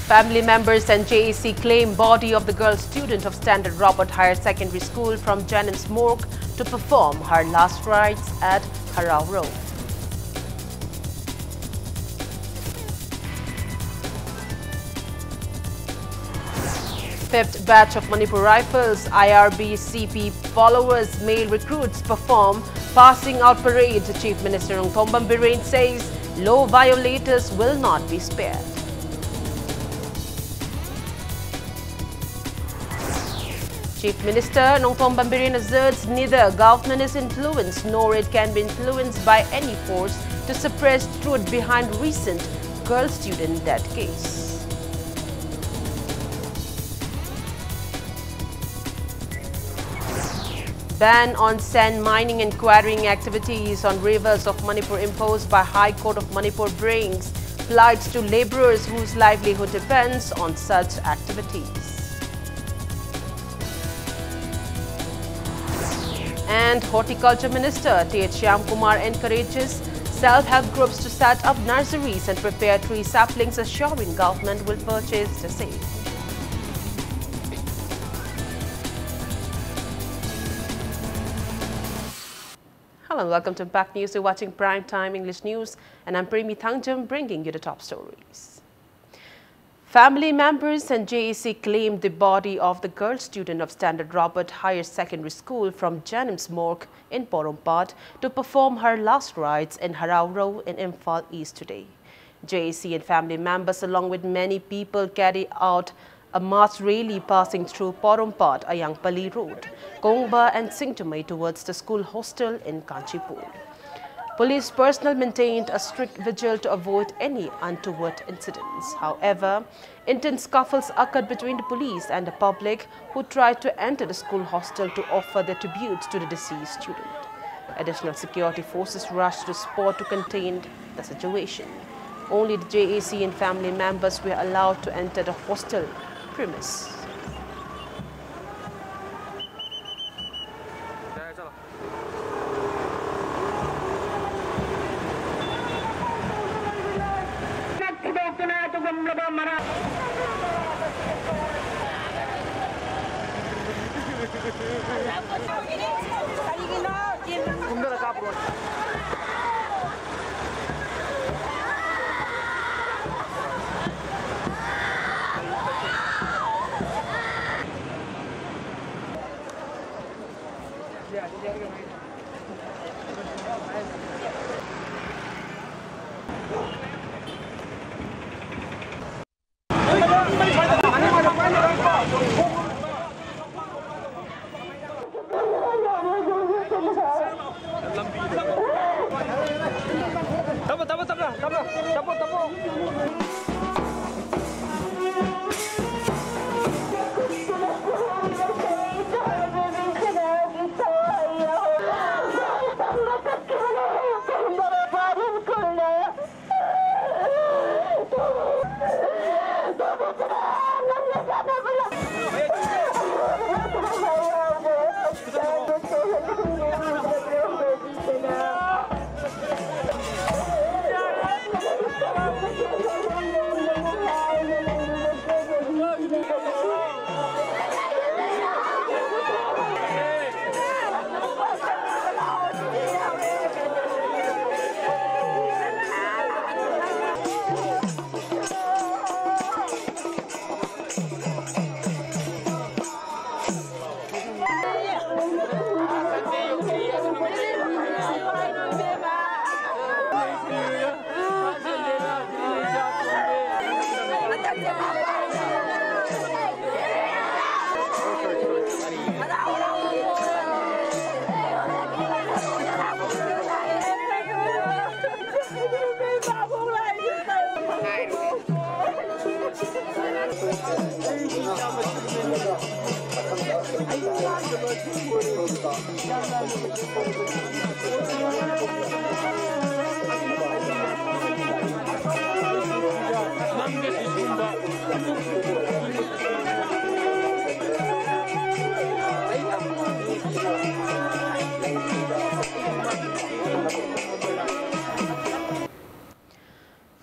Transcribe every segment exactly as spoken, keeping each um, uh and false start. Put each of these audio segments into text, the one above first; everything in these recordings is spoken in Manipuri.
Family members and J A C claim body of the girl student of Standard Robert Higher Secondary School from Janims Morgue to perform her last rites at Harao Road. Fifth batch of Manipur Rifles, I R B C P followers, male recruits perform passing out parade. Chief Minister Nongthombam Biren says law violators will not be spared. Chief Minister Nongthombam Biren asserts neither government is influenced nor it can be influenced by any force to suppress truth behind recent girl student death case. Ban on sand mining and quarrying activities on rivers of Manipur imposed by High Court of Manipur brings flights to labourers whose livelihood depends on such activities. And Horticulture Minister T H Shyamkumar encourages self-help groups to set up nurseries and prepare tree saplings, assuring government will purchase the same. Hello and welcome to Impact News. You're watching Prime Time English News, and I'm Premi Thangjam bringing you the top stories. Family members and J A C claimed the body of the girl student of Standard Robert Higher Secondary School from Janims Morgue in Porompat to perform her last rites in Harao Road in Imphal East today. J A C and family members, along with many people, carry out a mass rally passing through Porompat, Ayangpali Road, Kongba and Singtamei towards the school hostel in Kanchipur. Police personnel maintained a strict vigil to avoid any untoward incidents. However, intense scuffles occurred between the police and the public, who tried to enter the school hostel to offer their tributes to the deceased student. Additional security forces rushed to the spot to contain the situation. Only the J A C and family members were allowed to enter the hostel premise. ꯀꯨꯝꯊꯔ ꯀꯥꯞꯄ꯭ꯔꯣ?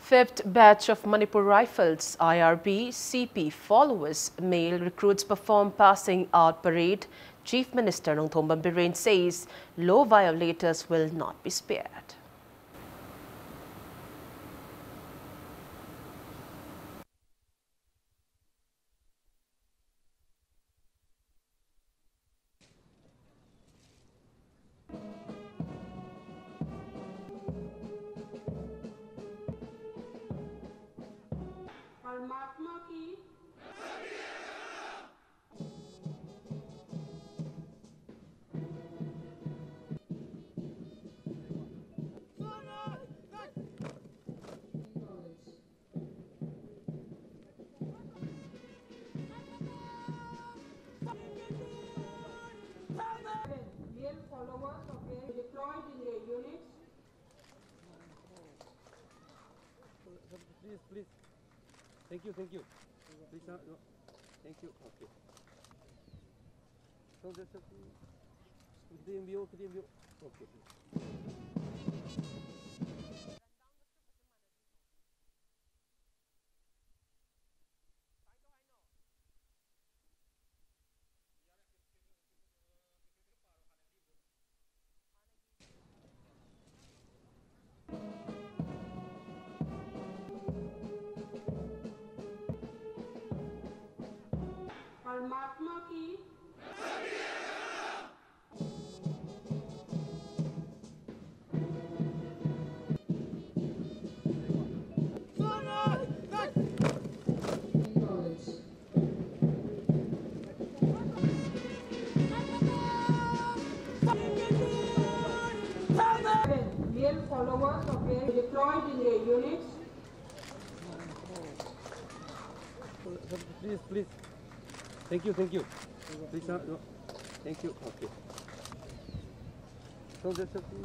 Fifth batch of Manipur Rifles, I R B, C P followers, male recruits perform passing out parade Chief Minister Nongthombam Biren says law violators will not be spared. परमात्मा की Male followers of the deployed in their units. Please, please. Thank you, thank you. Please, uh, no. Thank you. Okay. So that's okay. Kita yang biar, kita yang biar. Okay. परमात्मा की Male followers of their deployed in their units. Please, please. Thank you, thank you. Please, uh, no. Thank you. Okay. So that's okay.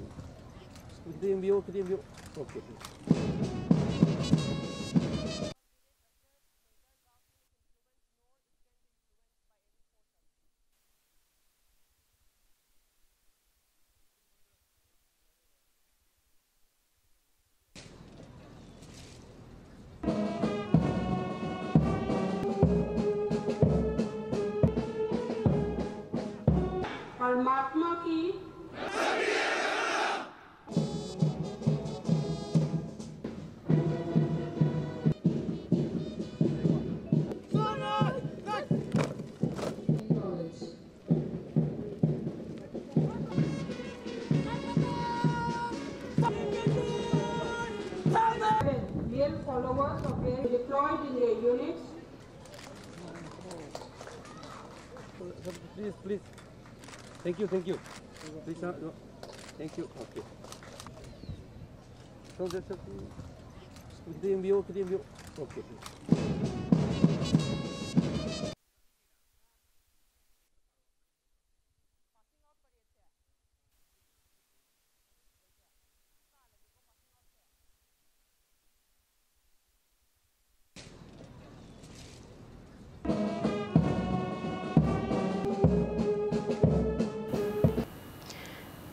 Kita yang biar, kita yang biar. Okay. Followers of them deployed in their units. Please, please. Thank you, thank you. Please, uh, no. Thank you. Okay. So that's okay. ꯈꯤꯇ ꯌꯦꯡꯕꯤꯌꯨ, ꯈꯤꯇ ꯌꯦꯡꯕꯤꯌꯨ꯫ Okay.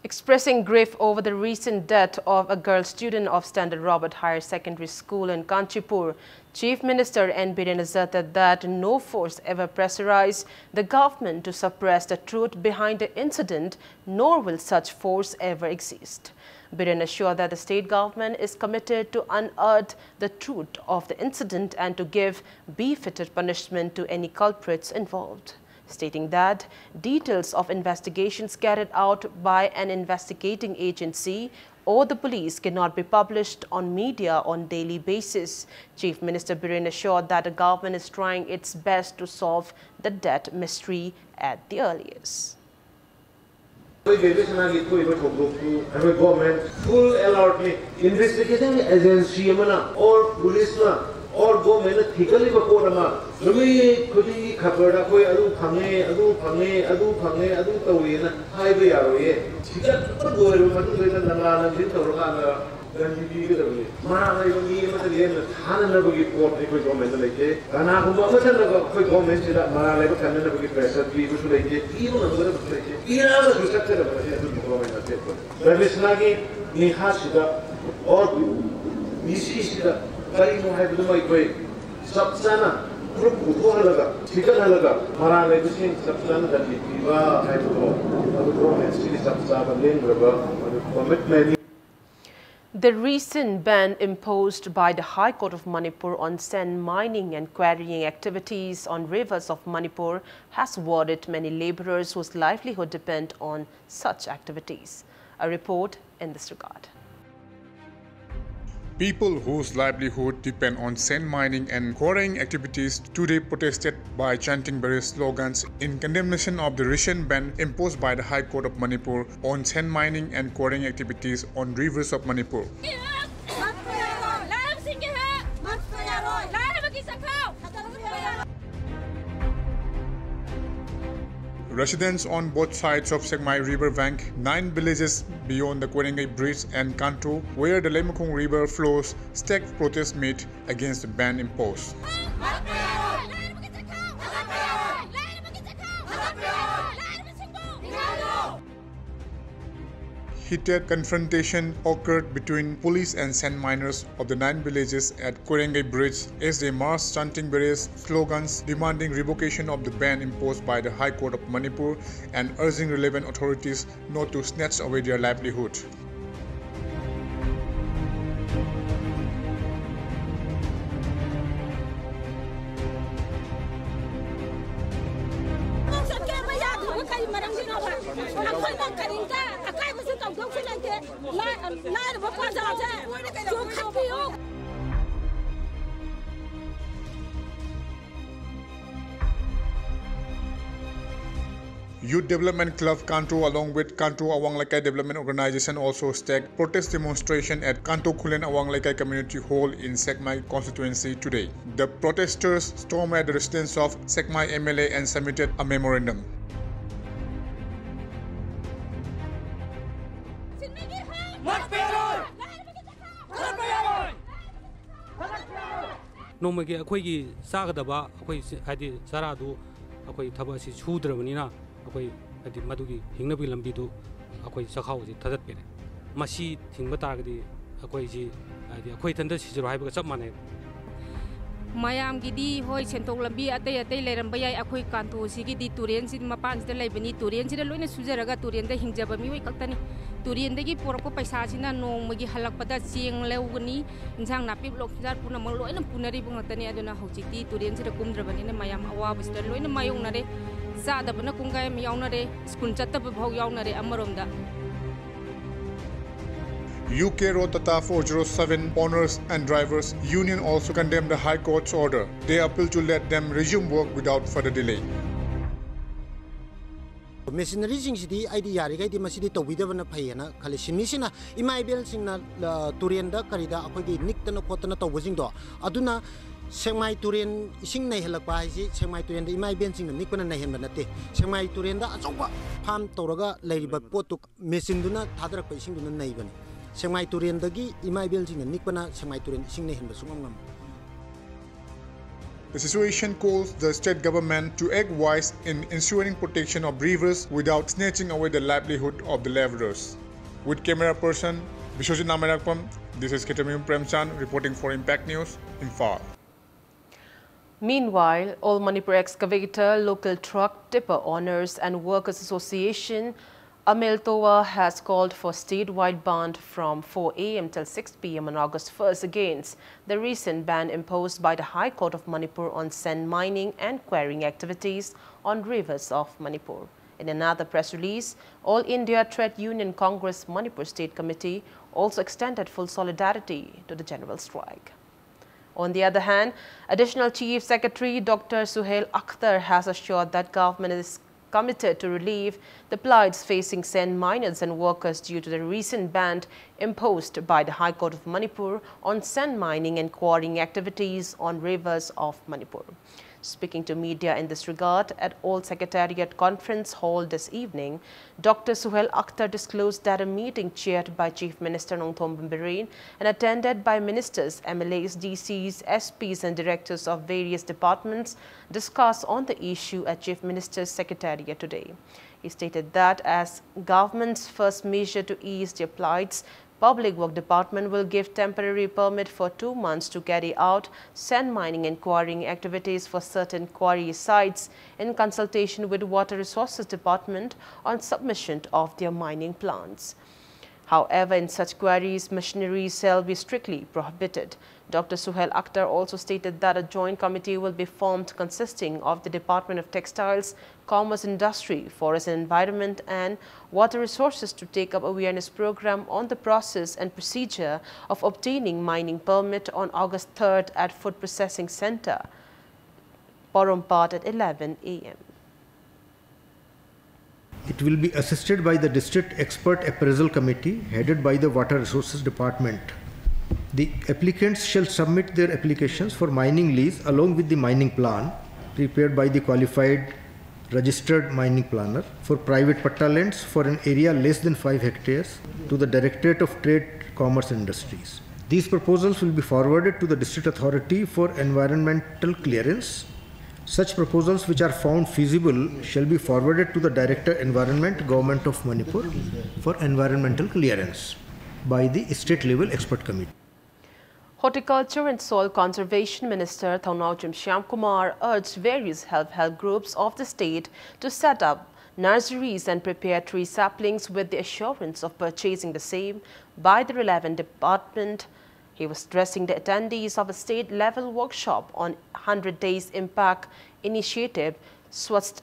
Expressing grief over the recent death of a girl student of Standard Robert Higher Secondary School in Kanchipur, Chief Minister N Biren asserted that no force ever pressurized the government to suppress the truth behind the incident, nor will such force ever exist. Biren assured that the state government is committed to unearth the truth of the incident and to give befitted punishment to any culprits involved, stating that details of investigations carried out by an investigating agency or the police cannot be published on media on daily basis. Chief Minister Biren assured that the government is trying its best to solve the death mystery at the earliest. ꯑꯩꯈꯣꯏ ꯕꯦꯕꯦꯁꯅꯥꯒꯤ ꯊꯣꯛꯏꯕ ꯊꯧꯗꯣꯛꯇꯨ ꯑꯩꯈꯣꯏ ꯒꯣꯔꯃꯦꯟ ꯐꯨꯜ ꯑꯦꯂꯔꯠꯅꯤ꯫ ꯏꯟꯚꯦꯁꯇꯤꯒꯦꯇꯤꯡ ꯑꯦꯖꯦꯟꯁꯤ ꯑꯃꯅ ꯑꯣꯔ ꯄꯨꯂꯤꯁꯅ ꯑꯣꯔ ꯒꯣꯔꯃꯦꯟꯅ ꯊꯤꯒꯠꯂꯤꯕ ꯄꯣꯠ ꯑꯃ ꯅꯨꯃꯤꯠ ꯈꯨꯗꯤꯡꯒꯤ ꯈꯕꯔꯗ ꯑꯩꯈꯣꯏ ꯑꯗꯨ ꯐꯪꯉꯦ, ꯑꯗꯨ ꯐꯪꯉꯦ, ꯑꯗꯨ ꯐꯪꯉꯦ, ꯑꯗꯨ ꯇꯧꯋꯦꯅ ꯍꯥꯏꯕ ꯌꯥꯔꯣꯏꯌꯦ꯫ ꯊꯤꯒꯠꯄ ꯂꯣꯏꯔꯕ ꯃꯇꯨꯡꯗ ꯅꯂꯥ ꯅꯪꯁꯤꯟ ꯇꯧꯔꯀꯥꯟꯗ ꯗꯟꯗꯤ ꯄꯤꯒꯗꯕꯅꯤ꯫ ꯃꯔꯥꯜ ꯂꯩꯕ ꯃꯤ ꯑꯃꯠꯇ ꯂꯦꯝꯅ ꯊꯥꯅꯅꯕꯒꯤ ꯄꯣꯠ ꯑꯩꯈꯣꯏ ꯒꯣꯔꯃꯦꯟꯗ ꯂꯩꯇꯦ꯫ ꯀꯅꯥꯒꯨꯝꯕ ꯑꯃꯠꯇꯅ ꯑꯩꯈꯣꯏ ꯒꯣꯔꯃꯦꯟꯁꯤꯗ ꯃꯔꯥꯜ ꯂꯩꯕ ꯈꯟꯅꯅꯕꯒꯤ ꯄ꯭ꯔꯦꯁꯔ ꯄꯤꯕꯁꯨ ꯂꯩꯇꯦ, ꯄꯤꯕ ꯉꯝꯒꯗꯕꯁꯨ ꯂꯩꯇꯦ꯫ ꯄꯤꯔꯛꯑꯒꯁꯨ ꯆꯠꯀꯗꯕ ꯑꯁꯤ ꯑꯗꯨꯝ ꯒꯣꯔꯃꯦꯟ ꯑꯇꯦꯛꯄꯅꯤ꯫ ꯔꯕꯤꯁꯅꯥꯒꯤ ꯅꯤꯡꯍꯥꯁꯤꯗ ꯑꯣꯔ ꯃꯤꯁꯤꯁꯤꯗ ꯀꯔꯤꯅꯣ ꯍꯥꯏꯕꯗꯨꯃ ꯑꯩꯈꯣꯏ ꯆꯞ ꯆꯥꯅ ꯄ꯭ꯔꯨꯐ ꯄꯨꯊꯣꯛꯍꯜꯂꯒ, ꯊꯤꯒꯠꯍꯜꯂꯒ, ꯃꯔꯥꯜ ꯂꯩꯕꯁꯤꯡ ꯆꯞ ꯆꯥꯅ ꯗꯟꯗꯤ ꯄꯤꯕ ꯍꯥꯏꯕꯗꯣ ꯑꯗꯨ ꯒꯣꯔꯃꯦꯟꯁꯤꯒꯤ ꯆꯞ ꯆꯥꯕ ꯂꯦꯡꯗ꯭ꯔꯕ ꯑꯗꯨ ꯀꯣꯃꯤꯠꯃꯦꯟꯅꯤ꯫ The recent ban imposed by the High Court of Manipur on sand mining and quarrying activities on rivers of Manipur has worried many laborers whose livelihood depend on such activities. A report in this regard. People whose livelihood depend on sand mining and quarrying activities today protested by chanting various slogans in condemnation of the recent ban imposed by the High Court of Manipur on sand mining and quarrying activities on rivers of Manipur. Residents on both sides of Sekmai River bank, nine villages beyond the Koirengei Bridge and Kanto, where the Leimakhong River flows, staked protest meet against the ban imposed. Heated confrontation occurred between police and sand miners of the nine villages at Koirengei Bridge as they marched, chanting various slogans demanding revocation of the ban imposed by the High Court of Manipur and urging relevant authorities not to snatch away their livelihood. ꯆꯠꯀꯦ ꯍꯥꯏꯕ ꯌꯥꯗ꯭ꯔꯤꯕ ꯀꯔꯤ ꯃꯔꯝꯒꯤꯅꯣꯕ? ꯑꯩꯈꯣꯏꯅ ꯀꯔꯤꯝꯇ ꯑꯀꯥꯏꯕꯁꯨ ꯇꯧꯗꯧꯁꯨ ꯂꯩꯇꯦ꯫ ꯂꯥꯏ-, ꯂꯥꯏꯔꯕ ꯄ꯭ꯔꯖꯥꯁꯦ ꯆꯣꯡꯈꯠꯄꯤꯌꯨ꯫ Youth Development Club Kanto along with Kanto Awang Lekai Development Organization also staked protest demonstration at Kanto Khullen Awang Lekai Community Hall in Sekmai constituency today. The protesters stormed at the residence of Sekmai M L A and submitted a memorandum. ꯅꯣꯡꯃꯒꯤ ꯑꯩꯈꯣꯏꯒꯤ ꯆꯥꯒꯗꯕ ꯑꯩꯈꯣꯏ ꯁꯤ-, ꯍꯥꯏꯗꯤ ꯆꯥꯔꯥꯗꯨ ꯑꯩꯈꯣꯏ ꯊꯕꯛ ꯑꯁꯤ ꯁꯨꯗ꯭ꯔꯕꯅꯤꯅ ꯑꯩꯈꯣꯏ ꯍꯥꯏꯗꯤ ꯃꯗꯨꯒꯤ ꯍꯤꯡꯅꯕꯒꯤ ꯂꯝꯕꯤꯗꯨ ꯑꯩꯈꯣꯏ ꯆꯥꯛꯈꯥꯎ ꯑꯁꯤ ꯊꯥꯗꯠꯄꯤꯔꯦ꯫ ꯃꯁꯤ ꯊꯤꯡꯕ ꯇꯥꯔꯒꯗꯤ ꯑꯩꯈꯣꯏꯁꯤ ꯍꯥꯏꯗꯤ ꯑꯩꯈꯣꯏ ꯏꯊꯟꯇ ꯁꯤꯖꯔꯣ ꯍꯥꯏꯕꯒ ꯆꯞ ꯃꯥꯟꯅꯩ꯫ ꯃꯌꯥꯝꯒꯤꯗꯤ ꯍꯣꯏ ꯁꯦꯟꯊꯣꯛ ꯂꯝꯕꯤ ꯑꯇꯩ ꯑꯇꯩ ꯂꯩꯔꯝꯕ ꯌꯥꯏ, ꯑꯩꯈꯣꯏ ꯀꯥꯟꯇꯣꯁꯤꯒꯤꯗꯤ ꯇꯨꯔꯦꯟꯁꯤ ꯃꯄꯥꯟꯁꯤꯗ ꯂꯩꯕꯅꯤ, ꯇꯨꯔꯦꯟꯁꯤꯗ ꯂꯣꯏꯅ ꯁꯨꯖꯔꯒ ꯇꯨꯔꯦꯟꯗ ꯍꯤꯡꯖꯕ ꯃꯤꯑꯣꯏ ꯈꯛꯇꯅꯤ꯫ ꯇꯨꯔꯦꯟꯗꯒꯤ ꯄꯨꯔꯛꯄ ꯄꯩꯁꯥꯁꯤꯅ ꯅꯣꯡꯃꯒꯤ ꯍꯜꯂꯛꯄꯗ ꯆꯦꯡ ꯂꯧꯒꯅꯤ, ꯏꯟꯁꯥꯡ ꯅꯥꯄꯤ ꯂꯣꯛꯆꯥꯔ ꯄꯨꯝꯅꯃꯛ ꯂꯣꯏꯅ ꯄꯨꯅꯔꯤꯕ ꯉꯥꯛꯇꯅꯤ꯫ ꯑꯗꯨꯅ ꯍꯧꯖꯤꯛꯇꯤ ꯇꯨꯔꯦꯟꯁꯤꯗ ꯀꯨꯝꯗ꯭ꯔꯕꯅꯤꯅ ꯃꯌꯥꯝ ꯑꯋꯥꯕꯁꯤꯗ ꯂꯣꯏꯅ ꯃꯥꯌꯣꯛꯅꯔꯦ꯫ ꯆꯥꯗꯕꯅ ꯀꯨꯡꯒꯥꯏ ꯑꯃ ꯌꯥꯎꯅꯔꯦ, ꯁ꯭ꯀꯨꯜ ꯆꯠꯇꯕ ꯐꯥꯎ ꯌꯥꯎꯅꯔꯦ ꯑꯃꯔꯣꯝꯗ꯫ U K Road Tata four zero seven owners and drivers union also condemned the High Court's order. They appeal to let them resume work without further delay. ꯃꯦꯁꯤꯅꯔꯤꯁꯤꯡꯁꯤꯗꯤ ꯑꯩꯗꯤ ꯌꯥꯔꯤꯈꯩꯗꯤ ꯃꯁꯤꯗꯤ ꯇꯧꯕꯤꯗꯕꯅ ꯐꯩ ꯍꯥꯏꯅ ꯈꯜꯂꯤ꯫ ꯁꯤꯟꯃꯤꯁꯤꯅ ꯏꯃꯥ ꯏꯕꯦꯜꯁꯤꯡꯅ, ꯑ, ꯇꯨꯔꯦꯟꯗ ꯀꯔꯤꯗ ꯑꯩꯈꯣꯏꯒꯤ ꯅꯤꯛꯇꯅ ꯈꯣꯠꯇꯅ ꯇꯧꯕꯁꯤꯡꯗꯣ, ꯑꯗꯨꯅ ꯁꯦꯛꯃꯥꯏ ꯇꯨꯔꯦꯟ ꯏꯁꯤꯡ ꯅꯩꯍꯜꯂꯛꯄ ꯍꯥꯏꯁꯤ ꯁꯦꯛꯃꯥꯏ ꯇꯨꯔꯦꯟꯗ ꯏꯃꯥ ꯏꯕꯦꯜꯁꯤꯡꯅ ꯅꯤꯛꯄꯅ ꯅꯩꯍꯟꯕ ꯅꯠꯇꯦ꯫ ꯁꯦꯛꯃꯥꯏ ꯇꯨꯔꯦꯟꯗ ꯑꯆꯧꯕ ꯐꯥꯝ ꯇꯧꯔꯒ ꯂꯩꯔꯤꯕ ꯄꯣꯠꯇꯨ ꯃꯦꯆꯤꯟꯗꯨꯅ ꯊꯥꯗꯔꯛꯄ ꯏꯁꯤꯡꯗꯨꯅ ꯅꯩꯕꯅꯤ꯫ ꯁꯦꯛꯃꯥꯏ ꯇꯨꯔꯦꯟꯗꯒꯤ ꯏꯃꯥ ꯏꯕꯦꯜꯁꯤꯡꯅ ꯅꯤꯛꯄꯅ ꯁꯦꯛꯃꯥꯏ ꯇꯨꯔꯦꯟ ꯏꯁꯤꯡ ꯅꯩꯍꯟꯕ ꯁꯨꯡꯉꯝ ꯉꯝꯃꯣꯏ꯫ The association calls the state government to act wise in ensuring protection of rivers without snatching away the livelihood of the labourers. With camera person Biswajit Namainakpam, this is Ketamim Premchand reporting for Impact News, Imphal. Meanwhile, All Manipur Excavator, Local Truck, Tipper Owners and Workers Association, AMELTOA, has called for statewide bandh from four a m till six p m on August first against the recent ban imposed by the High Court of Manipur on sand mining and quarrying activities on rivers of Manipur. In another press release, All India Trade Union Congress Manipur State Committee also extended full solidarity to the general strike. On the other hand, Additional Chief Secretary Doctor Suhail Akhtar has assured that government is committed to relieve the plights facing sand miners and workers due to the recent ban imposed by the High Court of Manipur on sand mining and quarrying activities on rivers of Manipur. Speaking to media in this regard at All Secretariat Conference Hall this evening, Doctor Suhail Akhtar disclosed that a meeting chaired by Chief Minister Nongthombam Biren and attended by ministers, M L As, D Cs, S Ps and directors of various departments discussed on the issue at Chief Minister's Secretariat today. He stated that as government's first measure to ease their plights, Public Work Department will give temporary permit for two months to carry out sand mining and quarrying activities for certain quarry sites in consultation with Water Resources Department on submission of their mining plans. However, in such quarries, machinery shall be strictly prohibited. Doctor Suhail Akhtar also stated that a joint committee will be formed consisting of the Department of Textiles, Commerce, Industry, Forest and Environment and Water Resources to take up awareness program on the process and procedure of obtaining mining permit on August third at Food Processing Center, Porompat at eleven a m. It will be assisted by the District Expert Appraisal Committee headed by the Water Resources Department. The applicants shall submit their applications for mining lease along with the mining plan prepared by the qualified registered mining planner for private patta lands for an area less than five hectares to the Directorate of Trade, Commerce and Industries. These proposals will be forwarded to the District Authority for environmental clearance. Such proposals which are found feasible shall be forwarded to the Director Environment, Government of Manipur for environmental clearance by the state level expert committee. Horticulture and Soil Conservation Minister Thounaojam Shyamkumar urged various self-help groups of the state to set up nurseries and prepare tree saplings with the assurance of purchasing the same by the relevant department. He was addressing the attendees of a state-level workshop on hundred Days Impact Initiative, Swasth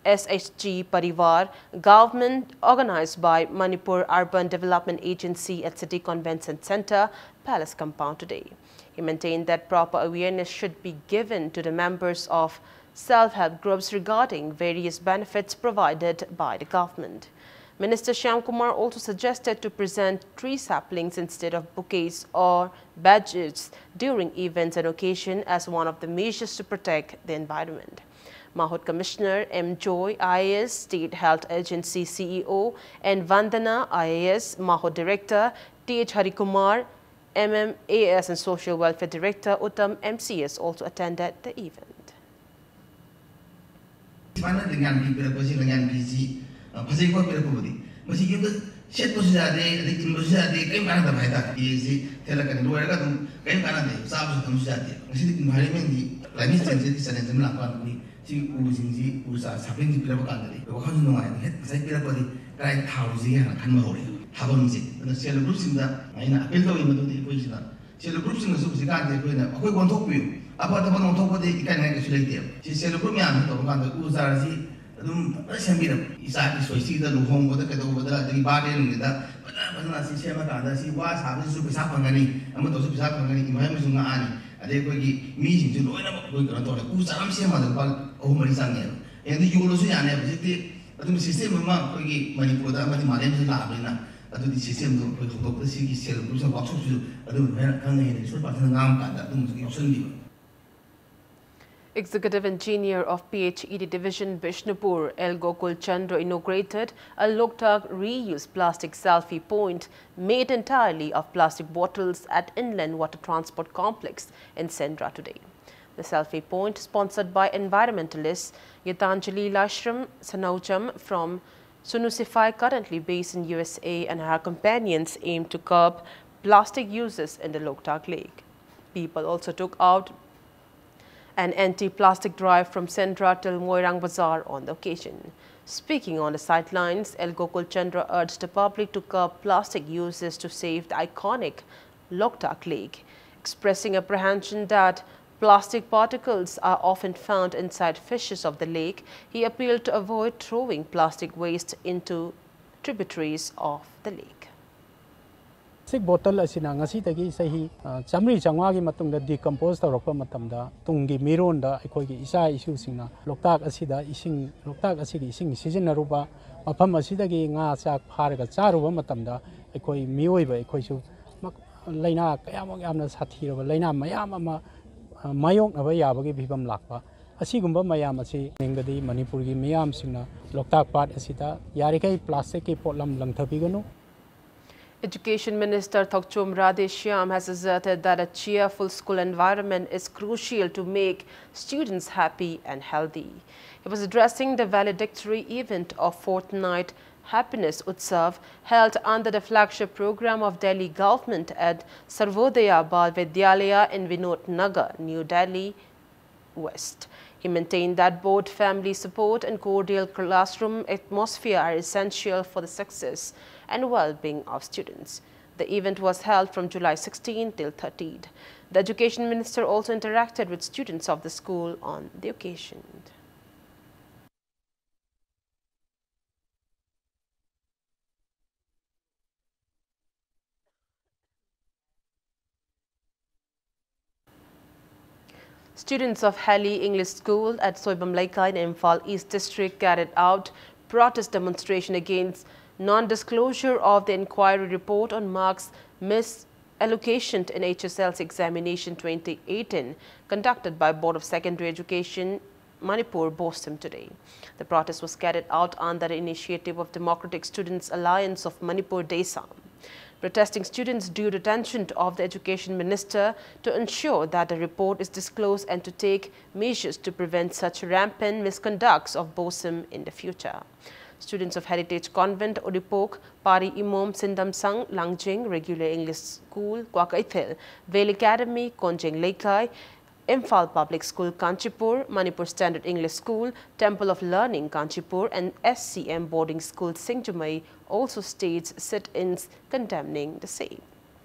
S H G Parivar, government organized by Manipur Urban Development Agency at City Convention Center, Palace Compound today. He maintained that proper awareness should be given to the members of self-help groups regarding various benefits provided by the government. Minister Shyamkumar also suggested to present tree saplings instead of bouquets or badges during events and occasion as one of the measures to protect the environment. Mahot Commissioner M Joy I A S, State Health Agency C E O, and Vandana I A S, Mahot Director T H Harikumar, M M A S and Social Welfare Director Uttam M C S also attended the event. ꯁꯨꯃꯥꯏꯅ ꯂꯩꯉꯥꯛꯀꯤ ꯄꯤꯔꯛꯄꯁꯤ, ꯂꯩꯉꯥꯛꯀꯤꯁꯤ, ꯑ, ꯐꯖꯩꯀꯣ ꯄꯤꯔꯛꯄꯕꯨꯗꯤ꯫ ꯃꯁꯤ ꯌꯨꯝꯗ ꯁꯦꯠꯄꯁꯨ ꯌꯥꯗꯦ, ꯑꯗꯩ ꯏꯟꯕꯁꯨ ꯌꯥꯗꯦ, ꯀꯔꯤꯝ ꯀꯥꯟꯅꯗꯕ ꯍꯥꯏꯇꯥꯔꯦ꯫ ꯐꯤꯁꯤ ꯊꯦꯠꯂꯛꯀꯅꯤ, ꯂꯣꯏꯔꯒ ꯑꯗꯨꯝ ꯀꯔꯤꯝ ꯀꯥꯟꯅꯗꯦ, ꯆꯥꯕꯁꯨ ꯊꯛꯄꯁꯨ ꯌꯥꯗꯦ꯫ ꯉꯁꯤꯗꯤ environment ꯀꯤ, climate change ꯀꯤ challenge ꯑꯃ ꯂꯥꯛꯄ ꯀꯥꯟꯗꯗꯤ ꯁꯤ ꯎꯁꯤꯡꯁꯤ, ꯎ ꯆꯥ ꯁꯥꯄꯤꯟꯁꯤ ꯄꯤꯔꯛꯄ ꯀꯥꯟꯗꯗꯤ ꯋꯥꯈꯜꯁꯨ ꯅꯨꯡꯉꯥꯏ꯫ ꯍꯦꯠ, ꯉꯁꯥꯏ ꯄꯤꯔꯛꯄꯗꯤ ꯀꯗꯥꯏ ꯊꯥꯔꯨꯁꯤꯒꯦ ꯍꯥꯏꯅ ꯈꯟꯕ ꯍꯧꯔꯦ꯫ ꯊꯥꯐꯝꯁꯦ꯫ ꯑꯗꯨꯅ ꯁꯦꯜꯐ ꯍꯦꯜꯞ ꯒ꯭ꯔꯨꯞꯁꯤꯡꯗ ꯑꯩꯅ ꯑꯄꯤꯜ ꯇꯧꯏ ꯃꯗꯨꯗꯤ ꯑꯩꯈꯣꯏꯁꯤꯅ ꯁꯦꯜꯐ ꯍꯦꯜꯞ ꯒ꯭ꯔꯨꯞꯁꯤꯡꯅꯁꯨ ꯍꯧꯖꯤꯛꯀꯥꯟꯗꯤ ꯑꯩꯈꯣꯏꯅ ꯑꯩꯈꯣꯏ ꯑꯣꯟꯊꯣꯛꯄꯤꯌꯨ, ꯑꯐ ꯑꯐꯕ ꯑꯣꯟꯊꯣꯛꯄꯗꯤ ꯏꯀꯥꯏꯅꯤꯡꯉꯥꯏ ꯀꯩꯁꯨ ꯂꯩꯇꯦꯕ꯫ ꯁꯤ ꯁꯦꯜꯐ ꯍꯦꯜꯞ ꯒ꯭ꯔꯨꯞ ꯃꯌꯥꯝꯁꯤ ꯇꯧꯕ ꯀꯥꯟꯗ ꯎ ꯆꯥꯔꯁꯤ ꯑꯗꯨꯝ ꯐꯖꯅ ꯁꯦꯝꯕꯤꯔꯕ, ꯏꯆꯥꯒꯤ ꯁꯣꯏꯁꯤꯗ, ꯂꯨꯍꯣꯡꯕꯗ, ꯀꯩꯗꯧꯕꯗ, ꯑꯗꯒꯤ ꯕꯥꯔꯗꯦ ꯅꯨꯃꯤꯠꯇ ꯐꯖꯅ ꯐꯖꯅ ꯑꯁꯤ ꯁꯦꯝꯃꯀꯥꯟꯗ ꯑꯁꯤ ꯋꯥ ꯁꯥꯕꯗꯁꯨ ꯄꯩꯁꯥ ꯐꯪꯒꯅꯤ, ꯑꯃ ꯇꯧꯁꯨ ꯄꯩꯁꯥ ꯐꯪꯒꯅꯤ, environment ꯁꯨ ꯉꯥꯛꯑꯅꯤ, ꯑꯗꯩ ꯑꯩꯈꯣꯏꯒꯤ ꯃꯤꯁꯤꯡꯁꯨ ꯂꯣꯏꯅꯃꯛ ꯑꯩꯈꯣꯏ ꯀꯩꯅꯣ ꯇꯧꯔꯦ꯫ ꯎ ꯆꯥꯔ ꯑꯃ ꯁꯦꯝꯕꯗ ꯂꯨꯄꯥ ꯑꯍꯨꯝ ꯃꯔꯤ ꯆꯪꯉꯦꯕ꯫ ꯑꯦ, ꯑꯗꯨ ꯌꯣꯜꯂꯁꯨ ꯌꯥꯅꯦꯕ꯫ ꯍꯧꯖꯤꯛꯇꯤ ꯑꯗꯨꯝ ꯁꯤꯁꯇꯦꯝ ꯑꯃ ꯑꯩꯈꯣꯏꯒꯤ ꯃꯅꯤꯄꯨꯔꯗ ꯑꯃꯗꯤ ꯃꯥꯂꯦꯝꯁꯤꯗ ꯂꯥꯛꯑꯕꯅꯤꯅ, ꯑꯗꯨꯗꯤ ꯁꯤꯁꯇꯦꯝꯗꯣ ꯑꯩꯈꯣꯏ ꯍꯧꯗꯣꯛꯄꯗ ꯁꯤꯒꯤ ꯁꯦꯜꯐ ꯍꯦꯜꯞ ꯒ꯭ꯔꯨꯞꯁꯤꯅ ꯋꯥꯛꯁꯣꯞꯁꯤꯁꯨ ꯑꯗꯨꯝ ꯍꯦꯟꯅ ꯈꯪꯅ ꯍꯦꯟꯅ ꯏꯁꯣꯔ ꯄꯥꯊꯅ ꯉꯥꯡꯕ ꯀꯥꯟꯗ ꯑꯗꯨꯝꯕꯁꯨ ꯌꯥꯎꯁꯟꯕꯤꯕ꯫ Executive Engineer of P H E D Division Bishnupur, L Gokul Chandra, inaugurated a Loktak reuse plastic selfie point made entirely of plastic bottles at Inland Water Transport Complex in Sendra today. The selfie point, sponsored by environmentalists Gitanjali Lashram Sanaujam from Sunusify, currently based in U S A, and her companions aim to curb plastic uses in the Loktak Lake. People also took out an anti-plastic drive from Sendra till Moirang Bazar on the occasion. Speaking on the sidelines, L Gokul Chandra urged the public to curb plastic uses to save the iconic Loktak Lake. Expressing apprehension that plastic particles are often found inside fishes of the lake, he appealed to avoid throwing plastic waste into tributaries of the lake. Plastic bottle ꯑꯁꯤꯅ ꯉꯁꯤꯗꯒꯤ ꯆꯍꯤ ꯆꯥꯃꯔꯤ ꯆꯥꯝꯃꯉꯥꯒꯤ ꯃꯇꯨꯡꯗ ꯗꯤꯀꯝꯄꯣꯖ ꯇꯧꯔꯛꯄ ꯃꯇꯝꯗ, ꯇꯨꯡꯒꯤ ꯃꯤꯔꯣꯟꯗ ꯑꯩꯈꯣꯏꯒꯤ ꯏꯆꯥ ꯏꯁꯨꯁꯤꯡꯅ ꯂꯣꯛꯇꯥꯛ ꯑꯁꯤꯗ ꯏꯁꯤꯡ, ꯂꯣꯛꯇꯥꯛ ꯑꯁꯤꯒꯤ ꯏꯁꯤꯡ ꯁꯤꯖꯤꯟꯅꯔꯨꯕ, ꯃꯐꯝ ꯑꯁꯤꯗꯒꯤ ꯉꯥ ꯆꯥꯛ ꯐꯥꯔꯒ ꯆꯥꯔꯨꯕ ꯃꯇꯝꯗ, ꯑꯩꯈꯣꯏ ꯃꯤꯑꯣꯏꯕ ꯑꯩꯈꯣꯏꯁꯨ ꯂꯥꯏꯅꯥ ꯀꯌꯥꯃꯨꯛ ꯌꯥꯝꯅ ꯁꯥꯊꯤꯔꯕ ꯂꯥꯏꯅꯥ ꯃꯌꯥꯝ ꯑꯃ ꯃꯥꯌꯣꯛꯅꯕ ꯌꯥꯕꯒꯤ ꯐꯤꯕꯝ ꯂꯥꯛꯄ꯫ ꯑꯁꯤꯒꯨꯝꯕ ꯃꯌꯥꯝ ꯑꯁꯤ ꯅꯤꯡꯕꯗꯤ ꯃꯅꯤꯄꯨꯔꯒꯤ ꯃꯤꯌꯥꯝꯁꯤꯡꯅ ꯂꯣꯛꯇꯥꯛ ꯄꯥꯠ ꯑꯁꯤꯗ ꯌꯥꯔꯤꯈꯩ ꯄ꯭ꯂꯥꯁꯇꯤꯛꯀꯤ ꯄꯣꯠꯂꯝ ꯂꯪꯊꯕꯤꯒꯅꯨ꯫ Education Minister Thokchom Radheshyam has asserted that a cheerful school environment is crucial to make students happy and healthy. He was addressing the valedictory event of fortnight Happiness Utsav, held under the flagship program of Delhi government at Sarvodaya Bal Vidyalaya in Vinod Nagar, New Delhi West. He maintained that both family support and cordial classroom atmosphere are essential for the success and well-being of students. The event was held from July sixteenth till thirtieth. The education minister also interacted with students of the school on the occasion. Students of Heli English School at Soibam Leikai in Imphal East District carried out protest demonstration against non-disclosure of the inquiry report on marks misallocation in H S L C examination twenty eighteen conducted by Board of Secondary Education Manipur, BOSEM, today. The protest was carried out under the initiative of Democratic Students Alliance of Manipur, DESAM. Protesting students drew the attention of the education minister to ensure that the report is disclosed and to take measures to prevent such rampant misconducts of BOSEM in the future. Students of Heritage Convent, Uripok, Pari Imom, Sindamsang, Langjing, Regular English School, Kwakaithel, Vale Academy, Konjeng Leikai, Imphal Public School, Kanchipur, Manipur Standard English School, Temple of Learning, Kanchipur, and S C M Boarding School, Singjumei also staged sit-ins condemning the same.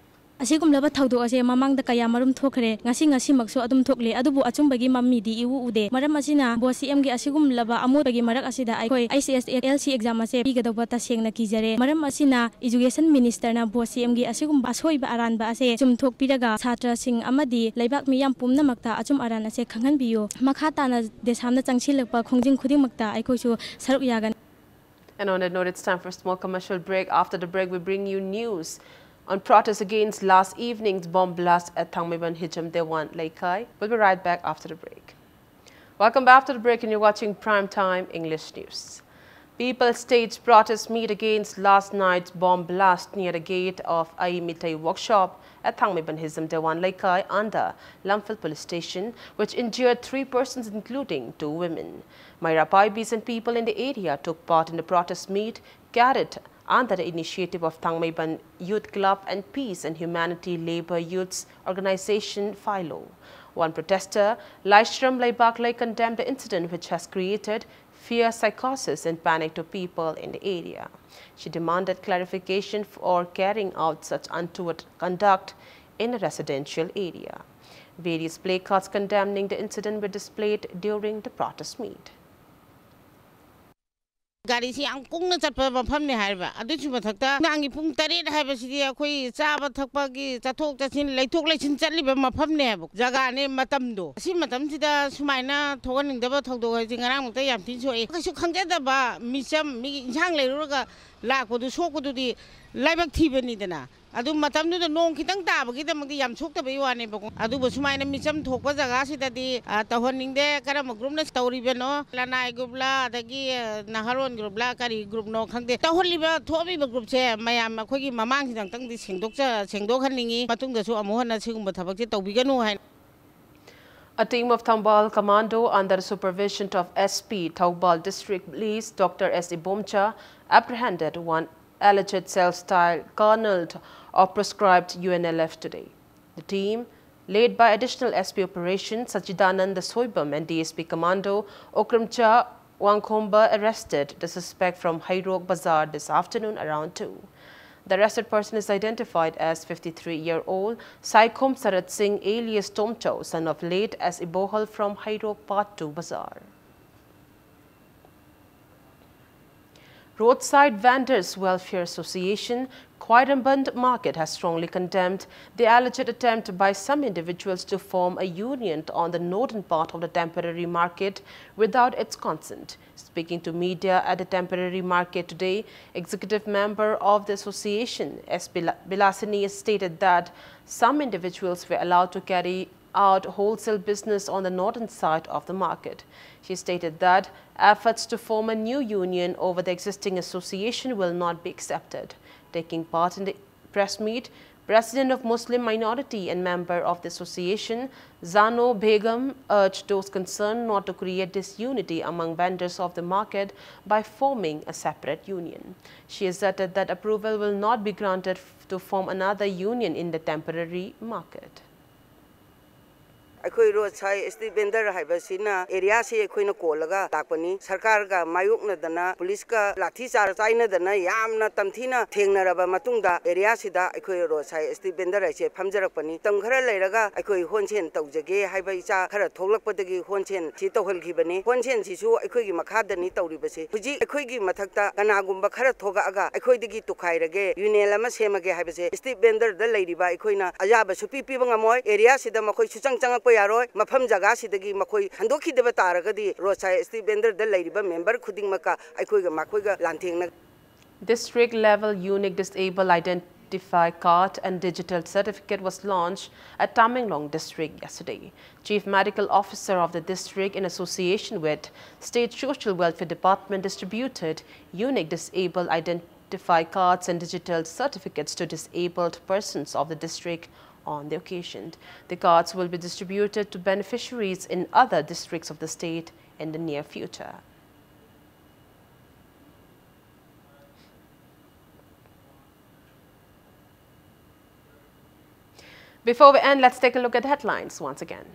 ꯑꯁꯤꯒꯨꯝꯂꯕ ꯊꯧꯗꯣꯛ ꯑꯁꯦ ꯃꯃꯥꯡꯗ ꯀꯌꯥ ꯃꯔꯨꯝ ꯊꯣꯛꯈ꯭ꯔꯦ꯫ ꯉꯁꯤ, ꯉꯁꯤꯃꯛꯁꯨ ꯑꯗꯨꯝ ꯊꯣꯛꯂꯤ꯫ ꯑꯗꯨꯕꯨ ꯑꯆꯨꯝꯕꯒꯤ ꯃꯃꯤꯗꯤ ꯏꯎ ꯎꯗꯦ꯫ ꯃꯔꯝ ꯑꯁꯤꯅ ꯕꯣꯁ ꯁꯤ ꯑꯦꯝꯒꯤ ꯑꯁꯤꯒꯨꯝꯂꯕ ꯑꯃꯣꯠꯄꯒꯤ ꯃꯔꯛ ꯑꯁꯤꯗ ꯑꯩꯈꯣꯏ ꯑꯩꯆ ꯑꯦꯁ ꯑꯦꯜ ꯁꯤ ꯑꯦꯛꯖꯥꯝ ꯑꯁꯦ ꯄꯤꯒꯗꯧꯕ ꯇꯁꯦꯡꯅ ꯀꯤꯖꯔꯦ꯫ ꯃꯔꯝ ꯑꯁꯤꯅ ꯏꯖꯨꯀꯦꯁꯟ ꯃꯤꯅꯤꯁꯇꯔꯅ ꯕꯣꯁ ꯁꯤ ꯑꯦꯝꯒꯤ ꯑꯁꯤꯒꯨꯝꯕ ꯑꯁꯣꯏꯕ ꯑꯔꯥꯟꯕ ꯑꯁꯦ ꯆꯨꯝꯊꯣꯛꯄꯤꯔꯒ ꯁꯥꯇ꯭ꯔꯁꯤꯡ ꯑꯃꯗꯤ ꯂꯩꯕꯥꯛ ꯃꯤꯌꯥꯝ ꯄꯨꯝꯅꯃꯛꯇ ꯑꯆꯨꯝ ꯑꯔꯥꯟ ꯑꯁꯦ ꯈꯪꯍꯟꯕꯤꯌꯨ꯫ ꯃꯈꯥ ꯇꯥꯅ ꯗꯦꯁꯥꯝꯅ ꯆꯪꯁꯤꯜꯂꯛꯄ ꯈꯣꯡꯖꯪ ꯈꯨꯗꯤꯡꯃꯛꯇ ꯑꯩꯈꯣꯏꯁꯨ ꯁꯔꯨꯛ ꯌꯥꯒꯅꯤ꯫ And on that note, it's time for a small commercial break. After the break, we bring you news on protests against last evening's bomb blast at Thangmeiban Hijam Dewan Leikai. We'll be right back after the break. Welcome back after the break, and you're watching Prime Time English News. People staged protest meet against last night's bomb blast near the gate of Ai Mitei workshop at Thangmeiban Hijam Dewan Leikai under Lamphel Police Station, which injured three persons, including two women. Meira Paibis and people in the area took part in the protest meet carried under the initiative of Thangmeiban Youth Club and Peace and Humanity Labour Youths Organisation, PHYLO. One protester, Laishram Leibaklei, condemned the incident, which has created fear, psychosis, and panic to people in the area. She demanded clarification for carrying out such untoward conduct in a residential area. Various placards condemning the incident were displayed during the protest meet. ꯒꯥꯔꯤꯁꯤ ꯌꯥꯝ ꯀꯨꯡꯅ ꯆꯠꯄ ꯃꯐꯝꯅꯦ ꯍꯥꯏꯔꯤꯕ꯫ ꯑꯗꯨꯒꯤꯁꯨ ꯃꯊꯛꯇ ꯅꯨꯡꯗꯥꯡꯒꯤ ꯄꯨꯡ ꯇꯔꯦꯠ ꯍꯥꯏꯕꯁꯤꯗꯤ ꯑꯩꯈꯣꯏ ꯆꯥꯕ ꯊꯛꯄꯒꯤ ꯆꯠꯊꯣꯛ ꯆꯠꯁꯤꯟ, ꯂꯩꯊꯣꯛ ꯂꯩꯁꯤꯟ ꯆꯠꯂꯤꯕ ꯃꯐꯝꯅꯦ ꯍꯥꯏꯕ꯫ ꯖꯒꯥꯅꯦ, ꯃꯇꯝꯗꯣ, ꯑꯁꯤ ꯃꯇꯝꯁꯤꯗ ꯁꯨꯃꯥꯏꯅ ꯊꯣꯛꯍꯟꯅꯤꯡꯗꯕ ꯊꯧꯗꯣꯛ ꯍꯥꯏꯁꯦ ꯉꯔꯥꯡꯃꯛꯇ ꯌꯥꯝ ꯊꯤꯅ ꯁꯣꯛꯑꯦ꯫ ꯀꯩꯁꯨ ꯈꯪꯖꯗꯕ ꯃꯤꯆꯝ, ꯃꯤꯒꯤ ꯏꯟꯁꯥꯡ ꯂꯩꯔꯨꯔꯒ ꯂꯥꯛꯄꯗꯨ ꯁꯣꯛꯄꯗꯨꯗꯤ ꯂꯥꯏꯕꯛ ꯊꯤꯕꯅꯤꯗꯅ꯫ ꯑꯗꯨ ꯃꯇꯝꯗꯨꯗ ꯅꯣꯡ ꯈꯤꯇꯪ ꯇꯥꯕꯒꯤꯗꯃꯛꯇꯤ ꯌꯥꯝ ꯁꯣꯛꯇꯕꯩ ꯋꯥꯅꯦꯕꯀꯣ꯫ ꯑꯗꯨꯕꯨ ꯁꯨꯃꯥꯏꯅ ꯃꯤꯆꯝ ꯊꯣꯛꯄ ꯖꯒꯥꯁꯤꯗꯗꯤ, ꯑ, ꯇꯧꯍꯟꯅꯤꯡꯗꯦ꯫ ꯀꯔꯝꯕ groupꯅ ꯇꯧꯔꯤꯕꯅꯣ? ꯂꯅꯥꯏ groupꯂ, ꯑꯗꯒꯤ, ꯑ, ꯅꯍꯥꯔꯣꯟ groupꯂ, ꯀꯔꯤ groupꯅꯣ ꯈꯪꯗꯦ꯫ ꯇꯧꯍꯜꯂꯤꯕ, ꯊꯣꯛꯍꯜꯂꯤꯕ groupꯁꯦ ꯃꯌꯥꯝ ꯑꯩꯈꯣꯏꯒꯤ ꯃꯃꯥꯡꯁꯤꯗ ꯑꯃꯨꯛꯇꯪꯗꯤ ꯁꯦꯡꯗꯣꯛꯆ-, ꯁꯦꯡꯗꯣꯛꯍꯟꯅꯤꯡꯉꯤ꯫ ꯃꯇꯨꯡꯗꯁꯨ ꯑꯃꯨꯛ ꯍꯟꯅ ꯁꯤꯒꯨꯝꯕ ꯊꯕꯛꯁꯦ ꯇꯧꯕꯤꯒꯅꯨ ꯍꯥꯏꯅ꯫ A team of Thoubal Commando under the supervision of S P, Thoubal District Police, Doctor S Ibomcha, apprehended one alleged self-styled colonel of proscribed U N L F today. The team, led by Additional S P Operation Sachidananda Soibam and D S P Commando Okramcha Wangkhomba, arrested the suspect from Heirok Bazar this afternoon around two. The arrested person is identified as fifty-three-year-old Saikhom Sarat Singh alias Tomchau, son of late S Ibohal from Heirok Part two Bazar. Roadside Vendors Welfare Association, Khwairamband Market has strongly condemned the alleged attempt by some individuals to form a union on the northern part of the temporary market without its consent. Speaking to media at the temporary market today, executive member of the association, S Bila-, Bilasini, stated that some individuals were allowed to carry out wholesale business on the northern side of the market. She stated that efforts to form a new union over the existing association will not be accepted. Taking part in the press meet, President of Muslim Minority and member of the association, Zano Begum, urged those concerned not to create disunity among vendors of the market by forming a separate union. She asserted that approval will not be granted f-, to form another union in the temporary market. ꯑꯩꯈꯣꯏ ꯔꯣꯗ ꯁꯥꯏ ꯁ꯭ꯇ꯭ꯔꯤꯠ ꯚꯦꯟꯗꯔ ꯍꯥꯏꯕꯁꯤꯅ ꯑꯦꯔꯤꯌꯥꯁꯤ ꯑꯩꯈꯣꯏꯅ ꯀꯣꯜꯂꯒ ꯂꯥꯛꯄꯅꯤ꯫ ꯁꯔꯀꯥꯔꯒ ꯃꯥꯌꯣꯛꯅꯗꯅ, ꯄꯨꯂꯤꯁꯀ ꯂꯥꯊꯤ ꯆꯥꯔꯖ ꯆꯥꯏꯅꯗꯅ ꯌꯥꯝꯅ ꯇꯝꯊꯤꯅ ꯊꯦꯡꯅꯔꯕ ꯃꯇꯨꯡꯗ ꯑꯦꯔꯤꯌꯥꯁꯤꯗ ꯑꯩꯈꯣꯏ ꯔꯣꯗ ꯁꯥꯏ ꯁ꯭ꯇ꯭ꯔꯤꯠ ꯚꯦꯟꯗꯔ ꯍꯥꯏꯁꯦ ꯐꯝꯖꯔꯛꯄꯅꯤ꯫ ꯃꯇꯝ ꯈꯔ ꯂꯩꯔꯒ ꯑꯩꯈꯣꯏ ꯍꯣꯟꯁꯦꯟ ꯇꯧꯖꯒꯦ ꯍꯥꯏꯕ ꯏꯆꯥ ꯈꯔ ꯊꯣꯛꯂꯛꯄꯗꯒꯤ ꯍꯣꯟꯁꯦꯟ ꯁꯤ ꯇꯧꯍꯟꯈꯤꯕꯅꯤ꯫ ꯍꯣꯟꯁꯦꯟꯁꯤꯁꯨ ꯑꯩꯈꯣꯏꯒꯤ ꯃꯈꯥꯗꯅꯤ ꯇꯧꯔꯤꯕꯁꯦ꯫ ꯍꯧꯖꯤꯛ ꯑꯩꯈꯣꯏꯒꯤ ꯃꯊꯛꯇ ꯀꯅꯥꯒꯨꯝꯕ ꯈꯔ ꯊꯣꯛꯂꯛꯑꯒ ꯑꯩꯈꯣꯏꯗꯒꯤ ꯇꯨꯈꯥꯏꯔꯒꯦ, ꯌꯨꯅꯤꯌꯟ ꯑꯃ ꯁꯦꯝꯃꯒꯦ ꯍꯥꯏꯕꯁꯦ ꯁ꯭ꯇ꯭ꯔꯤꯠ ꯚꯦꯟꯗꯔꯗ ꯂꯩꯔꯤꯕ ꯑꯩꯈꯣꯏꯅ ꯑꯌꯥꯕ ꯁꯨꯄꯤ ꯄꯤꯕ ꯉꯝꯃꯣꯏ꯫ ꯑꯦꯔꯤꯌꯥꯁꯤꯗ ꯃꯈꯣꯏ ꯁꯨꯆꯪ ꯆꯪꯉꯛꯄ ꯌꯥꯔꯣꯏ꯫ ꯃꯐꯝ ꯖꯒꯥꯁꯤꯗꯒꯤ ꯃꯈꯣꯏ ꯍꯟꯗꯣꯛꯈꯤꯗꯕ ꯇꯥꯔꯒꯗꯤ ꯔꯣꯗ ꯁꯥꯏ ꯁ꯭ꯇ꯭ꯔꯤꯠ ꯚꯦꯟꯗꯔꯗ ꯂꯩꯔꯤꯕ ꯃꯦꯝꯕꯔ ꯈꯨꯗꯤꯡꯃꯛꯀ ꯑꯩꯈꯣꯏꯒ ꯃꯈꯣꯏꯒ ꯂꯥꯟꯊꯦꯡꯅ District level unique disabled identify card and digital certificate was launched at Tamenglong district yesterday. Chief Medical Officer of the district, in association with State Social Welfare Department, distributed unique disabled identify cards and digital certificates to disabled persons of the district on the occasion. The cards will be distributed to beneficiaries in other districts of the state in the near future. Before we end, let's take a look at headlines once again.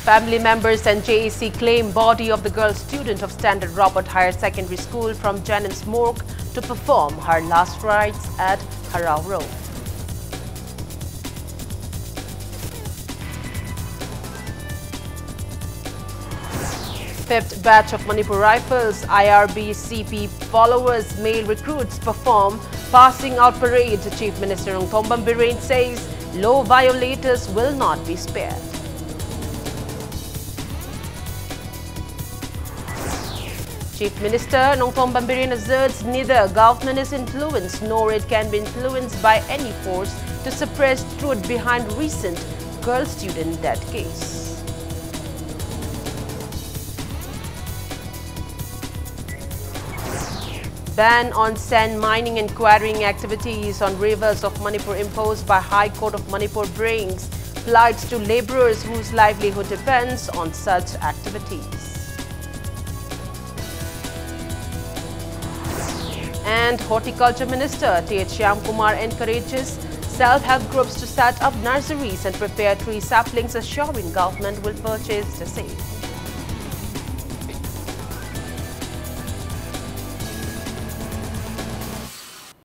Family members and J A C claim body of the girl student of Standard Robert Higher Secondary School from Jennings Morgue to perform her last rites at Harao Road. Fifth batch of Manipur Rifles, I R B C P followers, male recruits perform passing out parade. Chief Minister Nongthombam Biren says law violators will not be spared. Chief Minister Nongthombam Biren asserts neither government is influenced nor it can be influenced by any force to suppress truth behind recent girl student death case. Ban on sand mining and quarrying activities on rivers of Manipur imposed by High Court of Manipur brings flights to labourers whose livelihood depends on such activities. And Horticulture Minister T H Shyamkumar encourages Self-help groups to set up nurseries and prepare tree saplings, assuring government will purchase the same.